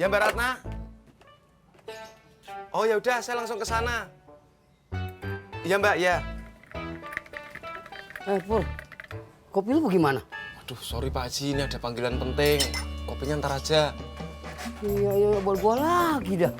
Ya Mbak Ratna. Oh ya udah, saya langsung ke sana. Iya Mbak, ya. Pur, kopi lu bagaimana? Aduh, sorry Pak Haji, ini ada panggilan penting. Kopinya ntar aja. Iya, bawa gua lagi dah.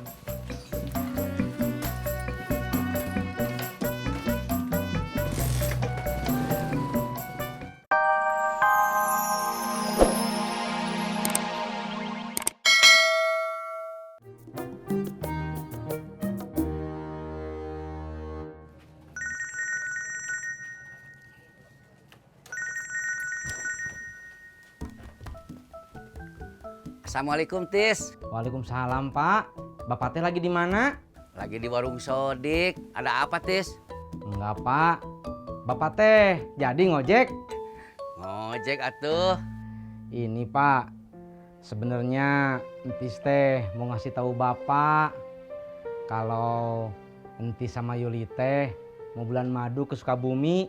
Assalamualaikum, Tis. Waalaikumsalam, Pak. Bapak teh lagi di mana? Lagi di warung Sodik. Ada apa, Tis? Enggak, Pak. Bapak teh jadi ngojek? Ngojek atuh. Ini, Pak. Sebenarnya Entis teh mau ngasih tahu Bapak kalau Entis sama Yuli teh mau bulan madu ke Sukabumi.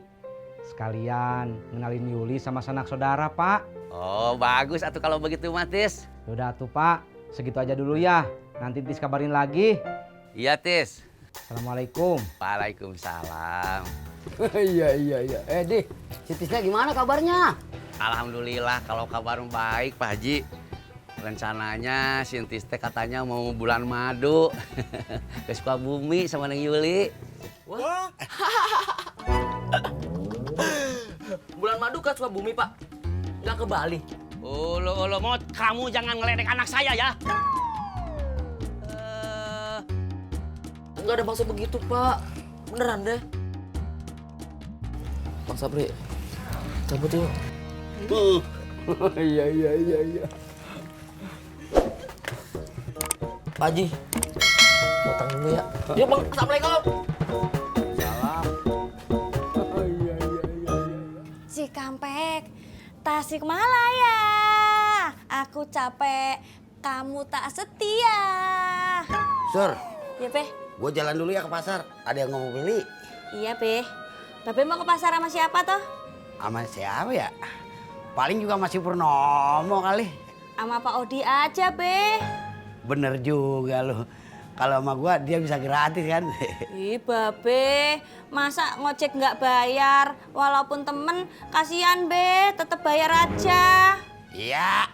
Sekalian ngenalin Yuli sama sanak saudara, Pak. Oh, bagus atuh kalau begitu, mah, Tis. Udah tuh, Pak. Segitu aja dulu ya. Nanti Entis kabarin lagi. Iya, Tis. Assalamualaikum. Waalaikumsalam. Iya. Di, si Tisnya gimana kabarnya? Alhamdulillah kalau kabar baik, Pak Haji. Rencananya si Entis teh katanya mau bulan madu ke Sukabumi sama Neng Yuli. Wah, Bulan madu ke Sukabumi, Pak. Nggak ke Bali. Ulu, Mot, kamu jangan ngeledek anak saya ya. Nggak ada maksud begitu, Pak. Beneran deh. Bang Sabri, cabut yuk. Iya. Pak Haji, utang dulu ya. Yuk, Bang. Assalamualaikum. Cikampek, Tasikmalaya. Aku capek, kamu tak setia. Sur, Iya, Be. gua jalan dulu ya ke pasar. Ada yang mau beli. Iya, Be. Babe mau ke pasar sama siapa toh? Sama siapa ya? Paling juga masih Purnomo kali. Sama Pak Odi aja, Be. Bener juga lo. Kalau sama gua dia bisa gratis kan. Ih, Babe. Masa ngojek nggak bayar? Walaupun temen, kasihan, Be. Tetep bayar aja. Iya.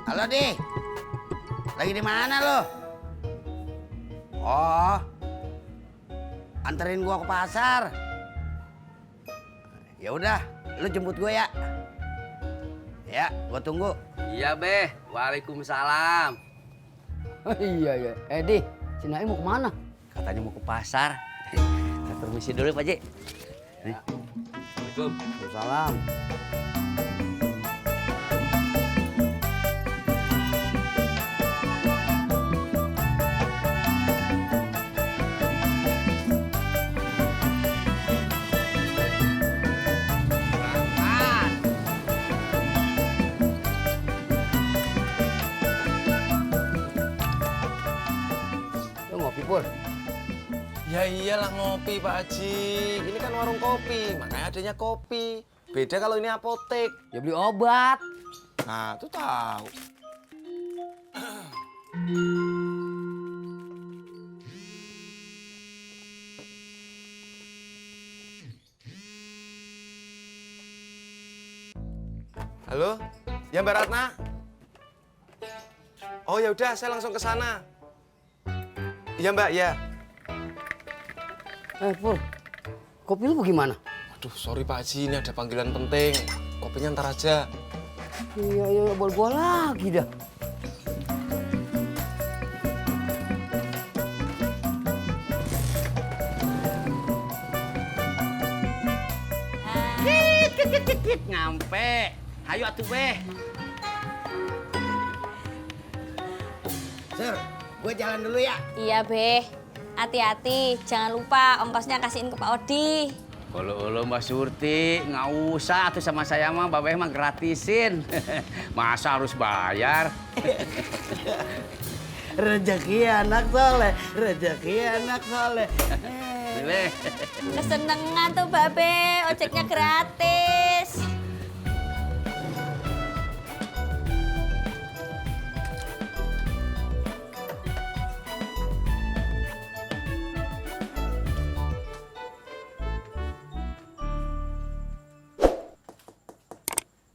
Halo, Di. Lagi di mana lo? Oh. Anterin gua ke pasar. Ya udah, lu jemput gua ya. Ya, gua tunggu. Iya, Be. Waalaikumsalam. Iya. Di, si Naim mau kemana? Katanya mau ke pasar. Saya permisi dulu, Pak Haji. Nih. Assalamualaikum. Salam. Lu ngopi, Pur? ya iyalah ngopi Pak Haji. Ini kan warung kopi, makanya adanya kopi. Beda kalau ini apotek. Ya beli obat. Nah, tuh tahu. Halo? Ya Mbak Ratna? Oh ya udah, saya langsung ke sana. Iya Mbak, ya. Pur, kopi lu bagaimana? Aduh, sorry Pak Haji, ini ada panggilan penting. Kopinya ntar aja. Iya, bawa gua lagi dah. Kit ngampe. Ayo atuh, Be. Sur, gue jalan dulu ya. Iya, Be. Hati-hati, jangan lupa ongkosnya kasihin ke Pak Odi. Ulu Mbak Surti, nggak usah tuh sama saya mah, Babeh mah gratisin. Masa harus bayar? Rezeki anak soleh, rezeki anak soleh. Nih, Be. Kesenengan tuh Babe, ojeknya gratis.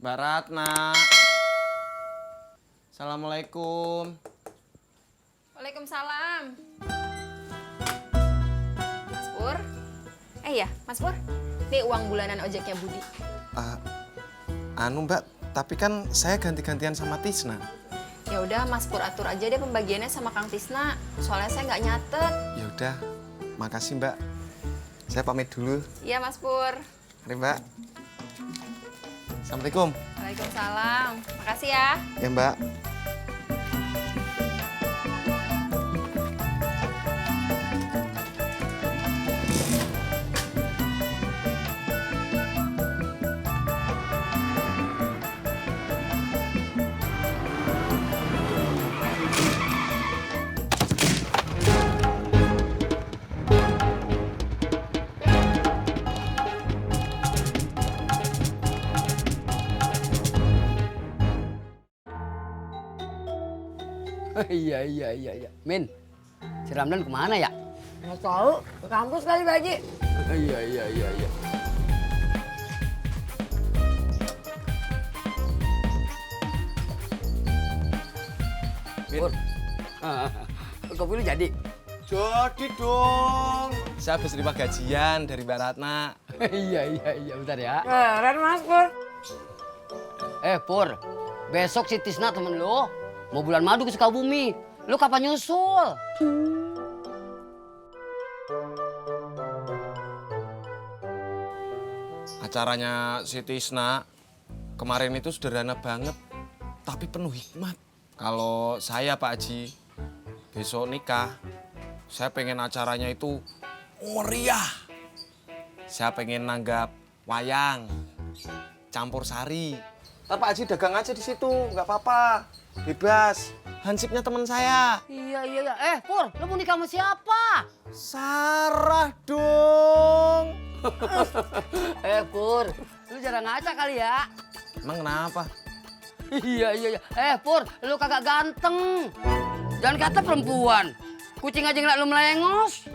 Mbak Ratna. Assalamualaikum. Waalaikumsalam. Mas Pur. Iya, Mas Pur. Ini uang bulanan ojeknya Budi. Mbak, tapi kan saya ganti-gantian sama Tisna. Ya udah, Mas Pur atur aja deh pembagiannya sama Kang Tisna. Soalnya saya nggak nyatet. Ya udah, makasih Mbak. Saya pamit dulu. Iya, Mas Pur. Mari Mbak. Assalamualaikum. Waalaikumsalam. Makasih ya. Ya Mbak. Iya. Min, si Ramdan kemana ya? Nggak tahu, ke kampus kali Pak Haji. Iya. Min, kopi lu jadi? Jadi dong. Saya habis terima gajian dari Mbak Ratna. Iya, bentar ya. Keren Mas Pur. Pur, besok si Tisna temen lu mau bulan madu ke Sukabumi. Lu kapan nyusul? Acaranya si Tisna kemarin itu sederhana banget, tapi penuh hikmat. Kalau saya Pak Haji besok nikah, saya pengen acaranya itu meriah. Saya pengen nanggap wayang, campur sari. Ntar Pak Haji dagang aja di situ, nggak apa-apa, bebas. Hansipnya teman saya. Iya. Pur, lu mau nikah sama siapa? Sarah dong. Pur, lu jarang ngaca kali ya? Emang kenapa? Iya. Pur, lu kagak ganteng. Jangan kata perempuan. Kucing aja ngeliat lu melengos.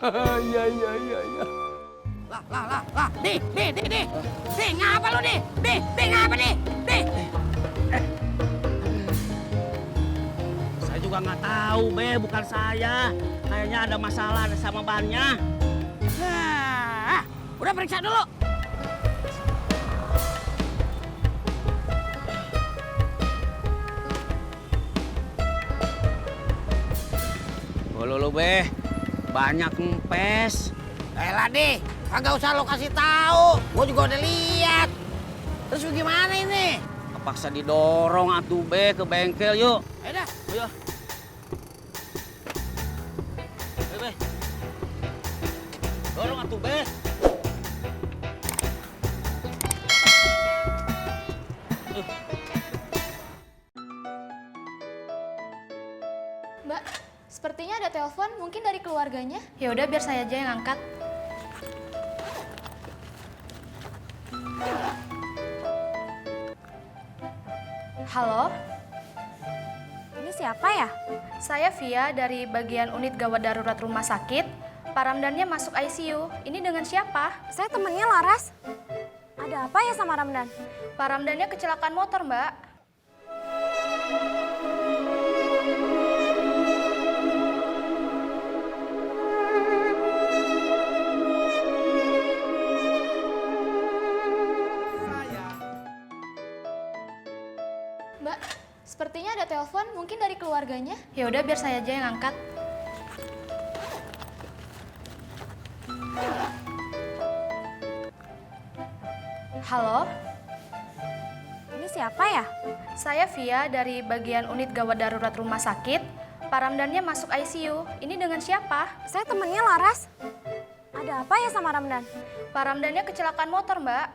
Iya. Lah. Di. Di, ngapa lu, Di? Di, ngapa, Di? Saya juga nggak tahu, Be. Bukan saya. Kayaknya ada masalah sama bannya. Nah, udah periksa dulu. Lu, Be. Banyak ngempes. Elah, Di. Kagak usah lo kasih tahu. Gua juga udah lihat. Terus gimana ini? Kepaksa didorong atuh, Be, ke bengkel yuk. Ayo dah. Ayo. Be. Dorong atuh, Be. Mbak, sepertinya ada telepon, mungkin dari keluarganya. Ya udah, biar saya aja yang angkat. Halo? Ini siapa ya? Saya Via dari bagian unit gawat darurat rumah sakit. Pak Ramdannya masuk ICU. Ini dengan siapa? Saya temennya Laras. Ada apa ya sama Ramdan? Pak Ramdannya kecelakaan motor, Mbak. Mbak, sepertinya ada telepon, mungkin dari keluarganya. Ya udah, biar saya aja yang angkat. Halo? Ini siapa ya? Saya Via dari bagian unit gawat darurat rumah sakit. Pak Ramdannya masuk ICU. Ini dengan siapa? Saya temennya Laras. Ada apa ya sama Ramdan? Pak Ramdannya kecelakaan motor, Mbak.